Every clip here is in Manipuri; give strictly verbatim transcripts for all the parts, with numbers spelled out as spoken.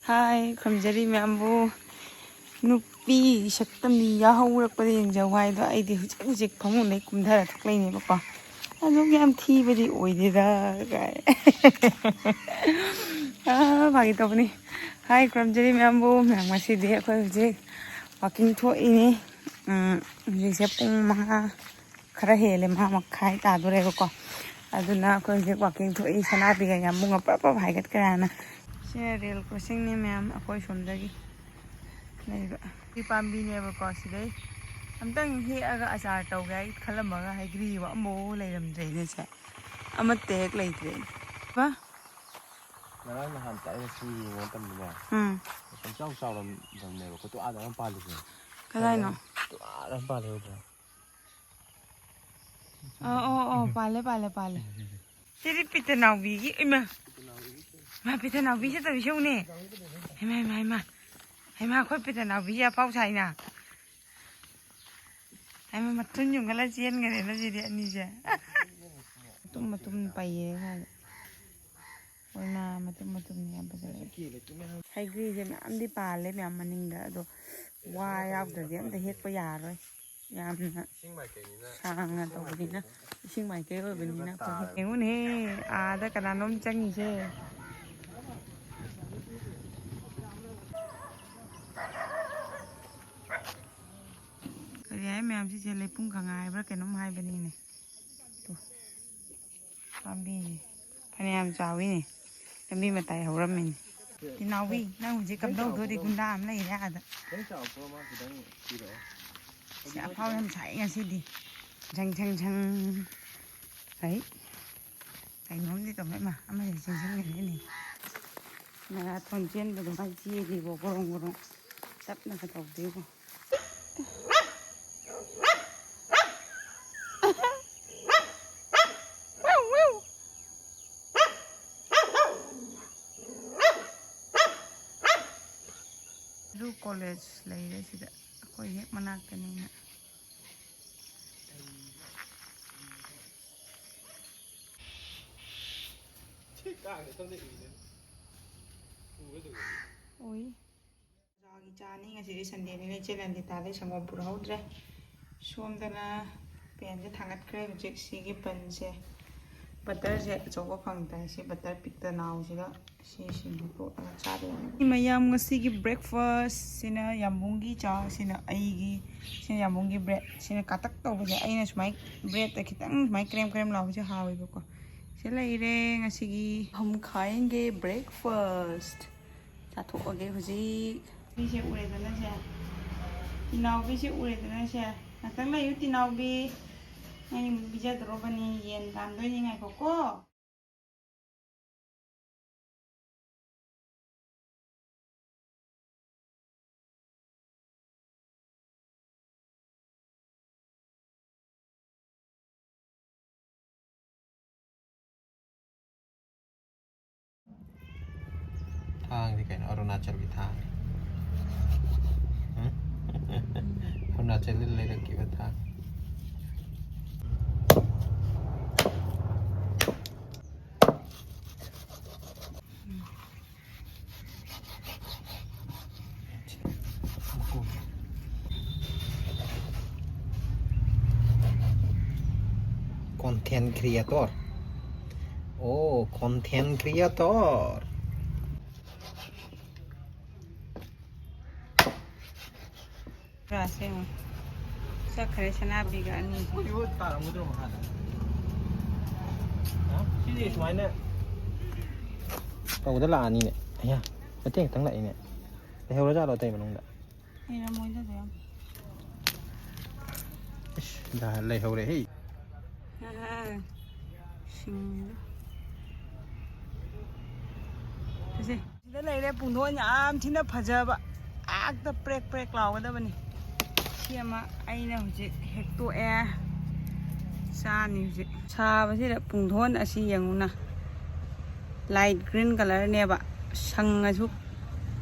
ꯍꯥꯏ, ꯈꯨꯔꯨꯝꯖꯔꯤ ꯃꯌꯥꯝꯕꯨ꯫ ꯅꯨꯄꯤ ꯁꯛꯇꯝꯗꯤ ꯌꯥꯍꯧꯔꯛꯄꯗ ꯌꯦꯡꯖꯧ ꯍꯥꯏꯗꯣ, ꯑꯩꯗꯤ ꯍꯧꯖꯤꯛ ꯍꯧꯖꯤꯛ ꯐꯃꯨꯡꯗꯩ ꯀꯨꯝꯊꯔ ꯊꯣꯛꯂꯛꯏꯅꯦꯕꯀꯣ꯫ ꯑꯗꯨꯛ ꯌꯥꯝ ꯊꯤꯕꯗꯤ ꯑꯣꯏꯗꯦꯗ ꯀꯥꯏ꯫ ꯑꯥ, ꯐꯥꯒꯤ ꯇꯧꯕꯅꯤ꯫ ꯍꯥꯏ, ꯈꯨꯔꯨꯝꯖꯔꯤ ꯃꯌꯥꯝꯕꯨ꯫ ꯃꯌꯥꯝ, ꯉꯁꯤꯗꯤ ꯑꯩꯈꯣꯏ ꯍꯧꯖꯤꯛ ꯋꯥꯛꯀꯤꯡ ꯊꯣꯛꯏꯅꯤ꯫ ꯎꯝ, ꯍꯧꯖꯤꯛꯁꯦ ꯄꯨꯡ ꯃꯉꯥ ꯈꯔ ꯍꯦꯜꯂꯦ, ꯃꯉꯥ ꯃꯈꯥꯏ ꯇꯥꯗꯣꯔꯦꯕꯀꯣ꯫ ꯑꯗꯨꯅ ꯑꯩꯈꯣꯏ ꯍꯧꯖꯤꯛ ꯋꯥꯛꯀꯤꯡ ꯊꯣꯛꯏ, ꯁꯅꯥꯕꯤꯒ ꯌꯥꯝꯕꯨꯡꯒ ꯄ꯭ꯔꯞ ꯄ꯭ꯔꯞ ꯍꯥꯏꯒꯠꯈ꯭ꯔꯦ ꯍꯥꯏꯅ꯫ ꯁꯤꯅ ꯔꯦꯜ ꯀ꯭ꯔꯣꯁꯤꯡꯅꯤ ꯃꯌꯥꯝ, ꯑꯩꯈꯣꯏ ꯁꯣꯝꯗꯒꯤ ꯂꯩꯕ꯫ ꯁꯤ ꯄꯥꯝꯕꯤꯅꯦꯕꯀꯣ, ꯁꯤꯗꯩ ꯑꯝꯇꯪ ꯍꯦꯛꯑꯒ ꯑꯆꯥꯔ ꯇꯧꯒꯦ ꯍꯥꯏ ꯈꯜꯂꯝꯃꯒ ꯍꯩꯒ꯭ꯔꯤꯕ ꯑꯃꯐꯥꯎ ꯂꯩꯔꯝꯗ꯭ꯔꯦꯅꯦ ꯁꯦ꯫ ꯑꯃꯠꯇ ꯍꯦꯛ ꯂꯩꯇ꯭ꯔꯦ꯫ ꯕꯥ? ꯉꯔꯥꯡ ꯅꯍꯥꯟ ꯇꯥꯏ ꯉꯁꯤ ꯌꯦꯡꯕ ꯃꯇꯝꯗꯅꯦ, ꯎꯝ꯫ ꯄꯪꯆꯥꯎ ꯆꯥꯎꯔꯝꯗꯕꯅꯦꯕ꯫ ꯈꯨꯇꯣ ꯑꯥꯗ ꯑꯃ ꯄꯥꯜꯂꯤꯁꯦ꯫ ꯀꯗꯥꯏꯅꯣ? ꯈꯨꯇꯣ ꯑꯥꯗ ꯑꯃ ꯄꯥꯜꯂꯦ ꯎꯗ꯭ꯔꯣ? ꯑꯣ, ꯑꯣ, ꯑꯣ, ꯄꯥꯜꯂꯦ, ꯄꯥꯜꯂꯦ, ꯄꯥꯜꯂꯦ꯫ ꯁꯤꯗꯤ ꯄꯤꯇꯅꯥꯎꯕꯤꯒꯤ, ꯏꯃꯥ꯫ ꯃꯥ ꯄꯤꯇꯅꯥꯎꯕꯤꯁꯦ ꯇꯧꯔꯤꯁꯦ ꯌꯦꯡꯉꯨꯅꯦ꯫ ꯍꯩꯃꯥ, ꯍꯩꯃꯥ, ꯍꯩꯃꯥ꯫ ꯍꯩꯃꯥ, ꯑꯩꯈꯣꯏ ꯄꯤꯇꯅꯥꯎꯕꯤꯁꯦ ꯑꯐꯥꯎ ꯁꯥꯏꯅ꯫ ꯍꯩꯃꯥ, ꯃꯊꯨꯟ ꯌꯨꯡꯈꯠꯂ ꯆꯦꯟꯈ꯭ꯔꯦꯅ ꯁꯤꯗꯤ ꯑꯅꯤꯁꯦ꯫ ꯃꯇꯨꯝ ꯃꯇꯨꯝ ꯄꯩꯌꯦ ꯁ꯭ꯋꯥꯏꯗ꯫ ꯑꯣꯏꯃꯥ, ꯃꯇꯨꯝ ꯃꯇꯨꯝꯅꯤ ꯌꯥꯝ ꯐꯖꯔꯦ꯫ ꯍꯩꯒ꯭ꯔꯤꯁꯦ ꯃꯌꯥꯝꯗꯤ ꯄꯥꯜꯂꯦ ꯃꯌꯥꯝ ꯃꯅꯤꯡꯗ, ꯑꯗꯣ ꯋꯥ ꯌꯥꯎꯗ꯭ꯔꯗꯤ ꯑꯝꯇ ꯍꯦꯛꯄ ꯌꯥꯔꯣꯏ꯫ ꯌꯥꯝꯅ ꯏꯁꯤꯡ ꯃꯥꯏꯀꯩꯅꯤꯅ, ꯁꯥꯡꯅ ꯏꯁꯤꯡ ꯇꯧꯕꯅꯤꯅ, ꯃꯥꯏꯀꯩꯅꯤ꯫ ꯏꯁꯤꯡ ꯃꯥꯏꯀꯩ ꯑꯣꯏꯕꯅꯤꯅ ꯏꯔꯨꯒ ꯑꯩꯈꯣꯏ꯫ ꯇꯥꯔꯒ꯫ ꯌꯦꯡꯉꯨꯅꯦꯍꯦ, ꯑꯥꯗ ꯀꯅꯥꯅꯣꯝ ꯆꯪꯉꯤꯁꯦ꯫ ꯀꯔꯤ ꯍꯥꯏ ꯃꯌꯥꯝꯁꯤꯁꯦ, ꯂꯩꯄꯨꯡ ꯈꯥꯡꯉ ꯍꯥꯏꯕ꯭ꯔꯥ ꯀꯩꯅꯣꯝ ꯍꯥꯏꯕꯅꯤꯅꯦ꯫ ꯇꯨ꯫ ꯄꯥꯝꯕꯤꯁꯦ ꯐꯅꯌꯥꯝ ꯆꯥꯎꯋꯤꯅꯦ꯫ ꯂꯝꯕꯤ ꯃꯇꯥꯏ ꯍꯧꯔꯝꯃꯤꯅꯦ꯫ ꯏꯅꯥꯎꯕꯤ, ꯅꯪ ꯍꯧꯖꯤꯛ ꯀꯝꯗꯧꯗꯣꯔꯤ? ꯒꯨꯟꯗꯥ ꯑꯃ ꯂꯩꯔꯦ ꯑꯥꯗ꯫ ꯈꯤꯇꯪ ꯆꯥꯎꯔꯛꯄ꯭ꯔꯣ? ꯃꯥ ꯈꯤꯇꯪ ꯄꯤꯔꯛꯑꯣ꯫ ꯁꯤ ꯑꯐꯥꯎ ꯌꯥꯝ ꯁꯥꯏ ꯉꯁꯤꯗꯤ꯫ ꯁꯪ, ꯁꯪ, ꯁꯪ꯫ ꯍꯩ꯫ ꯀꯩꯅꯣꯝꯗꯤ ꯇꯧꯔꯦ꯫ ꯏꯃꯥ, ꯑꯃꯁꯦ ꯆꯦꯟꯁꯤꯟꯈ꯭ꯔꯦꯅꯦ꯫ ꯃꯦꯔꯥꯊꯣꯟ ꯆꯦꯟꯕ ꯑꯗꯨꯃꯥꯏꯅ ꯆꯦꯜꯂꯤꯕꯣ, ꯒꯣꯔꯣꯡ ꯒꯣꯔꯣꯡ꯫ ꯇꯞꯅꯒ ꯇꯧꯗꯦꯕꯣ꯫ ꯑꯗꯨ ꯀꯣꯂꯦꯖ ꯂꯩꯔꯦ ꯁꯤꯗ, ꯑꯩꯈꯣꯏ ꯍꯦꯛ ꯃꯅꯥꯛꯇꯅꯤꯅ꯫ ꯁꯤ ꯀꯥꯡꯁꯦ ꯁꯣꯝꯗ ꯏꯔꯦ꯫ ꯎꯔꯦ ꯑꯗꯨꯝ꯫ ꯑꯣꯏ꯫ ꯆꯥꯒꯤ ꯆꯥꯅꯤ ꯉꯁꯤꯗꯤ ꯁꯟꯗꯦꯅꯤꯅ ꯏꯆꯦ ꯂꯟꯗꯤꯇꯥꯗꯩ ꯁꯪꯒꯣꯝ ꯄꯨꯔꯛꯍꯧꯗ꯭ꯔꯦ꯫ ꯁꯣꯝꯗꯅ ꯄꯦꯟꯁꯦ ꯊꯥꯡꯒꯠꯈ꯭ꯔꯦ꯫ ꯍꯧꯖꯤꯛ ꯁꯤꯒꯤ ꯄꯟꯁꯦ ꯕꯇꯔꯁꯦ ꯑꯆꯧꯕ ꯐꯪꯗ꯭ꯔꯦ꯫ ꯁꯤ ꯕꯇꯔ ꯄꯤꯛꯇ ꯅꯥꯎꯁꯤꯒ ꯁꯤꯁꯤꯡꯁꯦ ꯇꯣꯠꯂꯒ ꯆꯥꯗꯣꯏꯅꯤ꯫ ꯃꯌꯥꯝ ꯉꯁꯤꯒꯤ ꯕ꯭ꯔꯦꯛꯐꯥꯁ ꯁꯤꯅ ꯌꯥꯝꯕꯨꯡꯒꯤ ꯆꯥ, ꯁꯤꯅ ꯑꯩꯒꯤ, ꯁꯤꯅ ꯌꯥꯝꯕꯨꯡꯒꯤ ꯕ꯭ꯔꯦꯗ꯫ ꯁꯤꯅ ꯀꯥꯇꯛ ꯇꯧꯕꯁꯦ ꯑꯩꯅ ꯁꯨꯃꯥꯏꯅ ꯕ꯭ꯔꯦꯗꯇ ꯈꯤꯇꯪ ꯁꯨꯃꯥꯏꯅ ꯀ꯭ꯔꯦꯝ ꯀ꯭ꯔꯦꯝ ꯂꯥꯎꯕꯁꯦ ꯍꯥꯎꯋꯦꯕꯀꯣ꯫ ꯁꯤ ꯂꯩꯔꯦ ꯉꯁꯤꯒꯤ ꯍꯝꯈꯥꯏꯟꯒꯤ ꯕ꯭ꯔꯦꯛꯐꯥꯁ꯫ ꯆꯥꯊꯣꯛꯑꯒꯦ ꯍꯧꯖꯤꯛ꯫ ꯁꯤꯁꯦ ꯎꯔꯦꯗꯅ ꯁꯦ, ꯇꯤꯅꯥꯎꯕꯤꯁꯦ ꯎꯔꯦꯗꯅ ꯁꯦ꯫ ꯉꯥꯛꯇꯪ ꯂꯩꯌꯨ ꯇꯤꯅꯥꯎꯕꯤ, ꯅꯪ ꯄꯤꯖꯗꯣꯔꯕꯅꯤ, ꯌꯦꯟ ꯀꯥꯝꯗꯣꯏꯅꯤ, ꯉꯥꯏꯈꯣꯀꯣ꯫ ꯊꯥꯡꯗꯤ ꯀꯩꯅꯣ ꯑꯔꯨꯅꯥꯆꯜꯒꯤ ꯊꯥꯡꯅꯤ꯫ ꯍꯥ? ꯑꯔꯨꯅꯥꯆꯜꯗ ꯂꯩꯔꯛꯈꯤꯕ ꯊꯥꯡ꯫ Content creator. Oh, content creator. ꯁꯦ ꯌꯦꯡꯉꯣ꯫ ꯆꯠꯈ꯭ꯔꯦ ꯁꯅꯥꯕꯤꯒ ꯑꯅꯤ꯫ ꯏ ꯇꯥꯔꯝꯒꯗ꯭ꯔꯣ ꯃꯈꯥꯗ? ꯍꯥ? ꯁꯤꯗꯤ ꯁꯨꯃꯥꯏꯅ ꯇꯧꯕꯗ ꯂꯥꯛꯑꯅꯤꯅꯦ꯫ ꯑꯌꯥ, ꯃꯇꯦꯛ ꯈꯛꯇꯪ ꯂꯥꯛꯏꯅꯦ꯫ ꯂꯩꯍꯧꯔꯖꯥꯠꯂꯣ ꯑꯇꯩ ꯃꯅꯨꯡꯗ? ꯂꯩꯔꯝꯃꯣꯏꯗ ꯑꯗꯨ ꯌꯥꯝ꯫ ꯏꯁ, ꯂꯩꯍꯧꯔꯦꯍꯦ꯫ ꯑꯍꯥ, ꯁꯤꯡꯗꯣ꯫ ꯁꯦ꯫ ꯁꯤꯗ ꯂꯩꯔꯦ ꯄꯨꯡꯗꯣꯟ ꯌꯥꯝ ꯊꯤꯅ ꯐꯖꯕ꯫ ꯍꯦꯛꯇ ꯄ꯭ꯔꯦꯛ ꯄ꯭ꯔꯦꯛ ꯂꯥꯎꯒꯗꯕꯅꯤ꯫ ꯁꯤ ꯑꯃ ꯑꯩꯅ ꯍꯧꯖꯤꯛ ꯍꯦꯛꯇꯣꯛꯑꯦ꯫ ꯆꯥꯅꯤ ꯍꯧꯖꯤꯛ꯫ ꯁꯥꯕꯁꯤꯗ ꯄꯨꯡꯗꯣꯟ ꯑꯁꯤ ꯌꯦꯡꯉꯨꯅ꯫ Light green colourꯅꯦꯕ꯫ ꯁꯪꯉꯁꯨ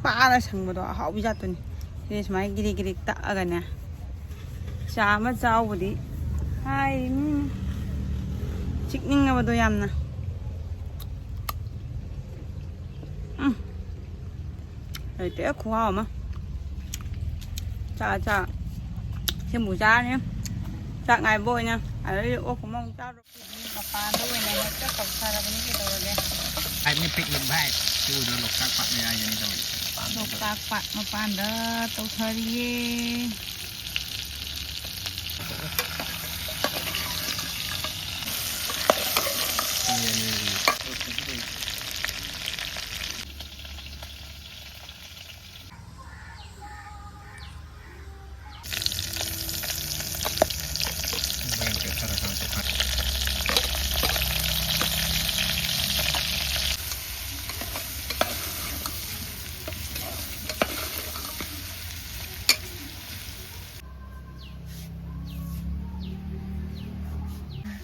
ꯄꯥꯔ ꯁꯪꯕꯗꯣ ꯑꯍꯥꯎꯕꯤ ꯖꯥꯠꯇꯨꯅꯤ꯫ ꯁꯤꯗ ꯁꯨꯃꯥꯏꯅ ꯒꯤꯔꯤꯛ ꯒꯤꯔꯤꯛ ꯇꯛꯑꯒꯅꯦ꯫ ꯆꯥ ꯑꯃ ꯆꯥꯎꯕꯗꯤ ꯍꯥꯏ ꯃꯤꯅ꯫ ꯆꯤꯛꯅꯤꯡꯉꯕꯗꯣ ꯌꯥꯝꯅ꯫ ꯎꯝ꯫ ꯂꯩꯇꯦ, ꯈꯨꯍꯥꯎ ꯑꯃ꯫ ꯆꯥ, ꯆꯥ꯫ ꯁꯤꯃꯨꯛ ꯆꯥꯔꯅꯤ꯫ ꯆꯥꯛ ꯉꯥꯏꯕ ꯑꯣꯏꯅ꯫ ꯑꯗꯩꯗꯤ ꯑꯣꯛ ꯑꯃꯃꯨꯛ ꯆꯥꯔꯨ꯫ ꯃꯄꯥꯟꯗ ꯑꯣꯏꯅ ꯍꯦꯛꯇ ꯇꯧꯊꯔꯕꯅꯤ ꯀꯩꯗꯧꯔꯒꯦ꯫ ꯍꯥꯏꯕꯅꯤ ꯄꯤꯛꯂꯤꯛ ꯚꯥꯏ꯫ ꯁꯤ ꯎꯗ꯭ꯔꯣ ꯂꯣꯛꯇꯥꯛ ꯄꯥꯠ ꯃꯌꯥꯏꯗꯅꯤ ꯇꯧꯔꯤꯁꯦ꯫ ꯃꯄꯥꯟꯗ ꯂꯣꯛꯇꯥꯛ ꯄꯥꯠ ꯃꯄꯥꯟꯗ ꯇꯧꯊꯔꯤꯌꯦ꯫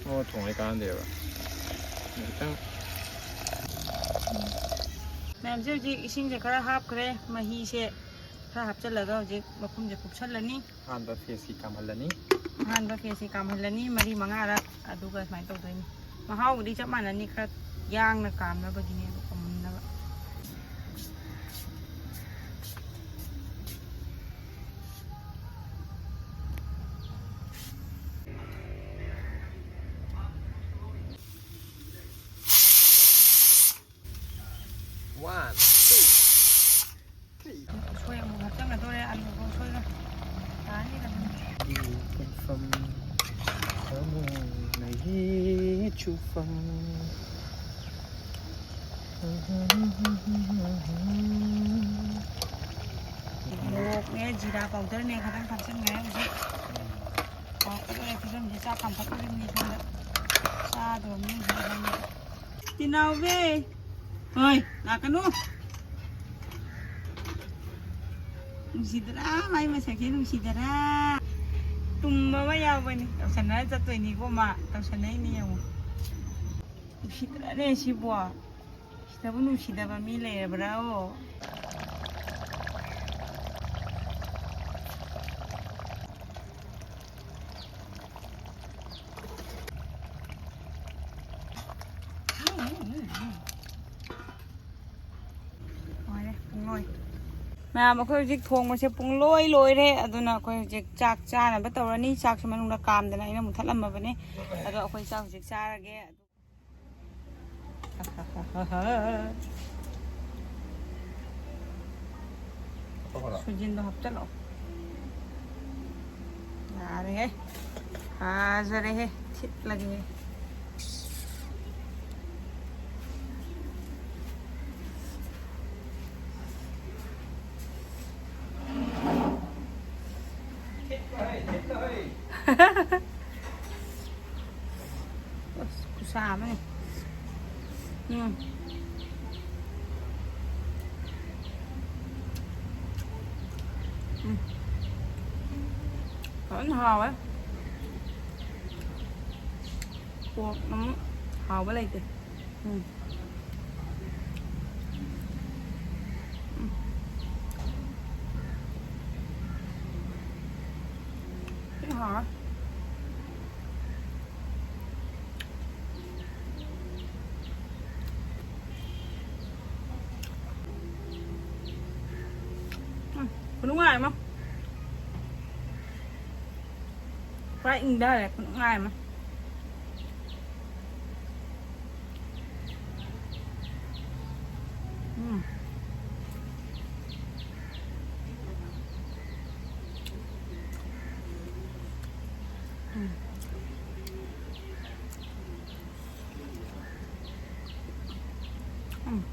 ꯑꯣ, ꯊꯣꯡꯉꯩ ꯀꯥꯟꯗꯦꯕ꯫ ꯈꯤꯇꯪ꯫ ꯃꯌꯥꯝꯁꯦ ꯍꯧꯖꯤꯛ ꯏꯁꯤꯡꯁꯦ ꯈꯔ ꯍꯥꯞꯈ꯭ꯔꯦ, ꯃꯍꯤꯁꯦ ꯈꯔ ꯍꯥꯞꯆꯤꯜꯂꯒ ꯍꯧꯖꯤꯛ ꯃꯈꯨꯝꯁꯦ ꯀꯨꯞꯁꯜꯂꯅꯤ꯫ ꯑꯍꯥꯟꯕ ꯐꯦꯁꯁꯤ ꯀꯥꯝꯍꯜꯂꯅꯤ꯫ ꯑꯍꯥꯟꯕ ꯐꯦꯁꯁꯤ ꯀꯥꯝꯍꯜꯂꯅꯤ ꯃꯔꯤ ꯃꯉꯥꯔꯛ, ꯑꯗꯨꯒ ꯁꯨꯃꯥꯏꯅ ꯇꯧꯗꯣꯏꯅꯤ꯫ ꯃꯍꯥꯎꯕꯨꯗꯤ ꯆꯞ ꯃꯥꯟꯅꯅꯤ, ꯈꯔ ꯌꯥꯡꯅ ꯀꯥꯝꯅꯕꯒꯤꯅꯦꯕ, ꯀꯃꯨꯟꯅꯕ꯫ One, two, three. ꯎꯁꯣꯏ ꯑꯃꯨꯛ ꯍꯥꯞꯆꯤꯟꯒꯗꯧꯔꯦ, ꯑꯂꯨꯒ ꯎꯁꯣꯏꯒ꯫ ꯇꯥꯅꯤꯗ ꯑꯗꯨꯝ꯫ ꯌꯦꯡꯐꯝ ꯊꯃꯣꯏꯅ ꯌꯦꯠ ꯆꯨꯐꯝ꯫ ꯃꯣꯔꯣꯛꯅꯦ, ꯖꯤꯔꯥ powderꯅꯦ, ꯈꯤꯇꯪ ꯍꯥꯞꯆꯤꯟꯈ꯭ꯔꯦ ꯍꯧꯖꯤꯛ꯫ ꯍꯥꯎꯒꯗꯧꯔꯦ ꯐꯤꯕꯝꯁꯦ, ꯆꯥꯛ ꯀꯥꯝꯊꯠꯂꯨꯔꯤꯕꯅꯤ ꯁꯣꯝꯗ꯫ ꯆꯥꯗꯧꯔꯕꯅꯤ ꯍꯧꯖꯤꯛ ꯏꯕꯥꯅꯤ꯫ ꯇꯤꯅꯥꯎꯕꯤ! ꯍꯣꯏ, ꯂꯥꯛꯀꯅꯨ꯫ ꯅꯨꯡꯁꯤꯗ꯭ꯔꯥ? ꯃꯥꯏ ꯃꯁꯛꯁꯦ ꯅꯨꯡꯁꯤꯗ꯭ꯔꯥ? ꯇꯨꯝꯕ ꯑꯃ ꯌꯥꯎꯕꯅꯤ꯫ ꯇꯧꯁꯟꯅꯔ ꯆꯠꯇꯣꯏꯅꯤꯀꯣ ꯃꯥ꯫ ꯇꯧꯁꯟꯅꯩꯅꯤ ꯌꯦꯡꯉꯨ꯫ ꯅꯨꯡꯁꯤꯗ꯭ꯔꯥꯅꯦ ꯁꯤꯕꯣ? ꯁꯤꯗꯕꯨ ꯅꯨꯡꯁꯤꯗꯕ ꯃꯤ ꯂꯩꯔꯕ꯭ꯔꯥ? ꯑꯣ꯫ ꯂꯣꯏꯔꯦ, ꯄꯨꯡꯂꯣꯏ꯫ ꯃꯌꯥꯝ, ꯑꯩꯈꯣꯏ ꯍꯧꯖꯤꯛ ꯊꯣꯡꯕꯁꯦ ꯄꯨꯡ ꯂꯣꯏ ꯂꯣꯏꯔꯦ꯫ ꯑꯗꯨꯅ ꯑꯩꯈꯣꯏ ꯍꯧꯖꯤꯛ ꯆꯥꯛ ꯆꯥꯅꯕ ꯇꯧꯔꯅꯤ꯫ ꯆꯥꯛꯁꯦ ꯃꯅꯨꯡꯗ ꯀꯥꯝꯗꯅ ꯑꯩꯅ ꯃꯨꯊꯠꯂꯝꯃꯕꯅꯦ꯫ ꯑꯗꯣ ꯑꯩꯈꯣꯏ ꯆꯥꯛ ꯍꯧꯖꯤꯛ ꯆꯥꯔꯒꯦ꯫ ꯁꯣꯏꯖꯤꯟꯗꯣ ꯍꯥꯞꯆꯜꯂꯛꯑꯣ꯫ ꯌꯥꯔꯦꯍꯦ꯫ ꯐꯖꯔꯦꯍꯦ꯫ ꯊꯤꯠꯂꯒꯦꯍꯦ꯫ ꯑꯁ, ꯈꯨꯁꯥ ꯑꯃꯅꯤ꯫ ꯎꯝ꯫ ꯎꯝ꯫ ꯐꯖꯅ ꯍꯥꯎꯋꯦ꯫ ꯄꯣꯔꯛ ꯑꯃꯨꯛ ꯍꯥꯎꯕ ꯂꯩꯇꯦ꯫ ꯎꯝ꯫ ꯎꯝ꯫ ꯊꯤ ꯍꯥꯎꯋꯦ꯫ ꯎꯝ, ꯈꯨꯅꯨꯡꯉꯥꯏ ꯑꯃ꯫ ꯄꯨꯔꯥ ꯏꯪꯊꯔꯦ, ꯈꯨꯅꯨꯡꯉꯥꯏ ꯑꯃ꯫ ꯎꯝ꯫ ꯎꯝ꯫ ꯎꯝ꯫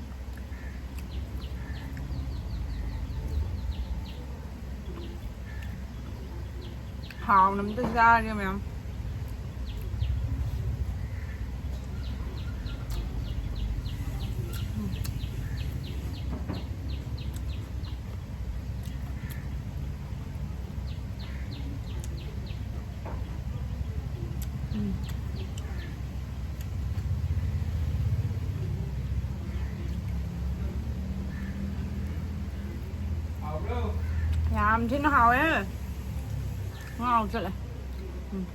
ꯍꯥꯎꯅ ꯑꯝꯇ ꯆꯥꯒꯦ ꯃꯌꯥꯝ꯫ ꯎꯝ꯫ ꯌꯥꯝ ꯊꯤꯅ ꯍꯥꯎꯋꯦ꯫ ꯉꯥꯎ ꯆꯠꯂꯦ꯫ ꯎꯝ꯫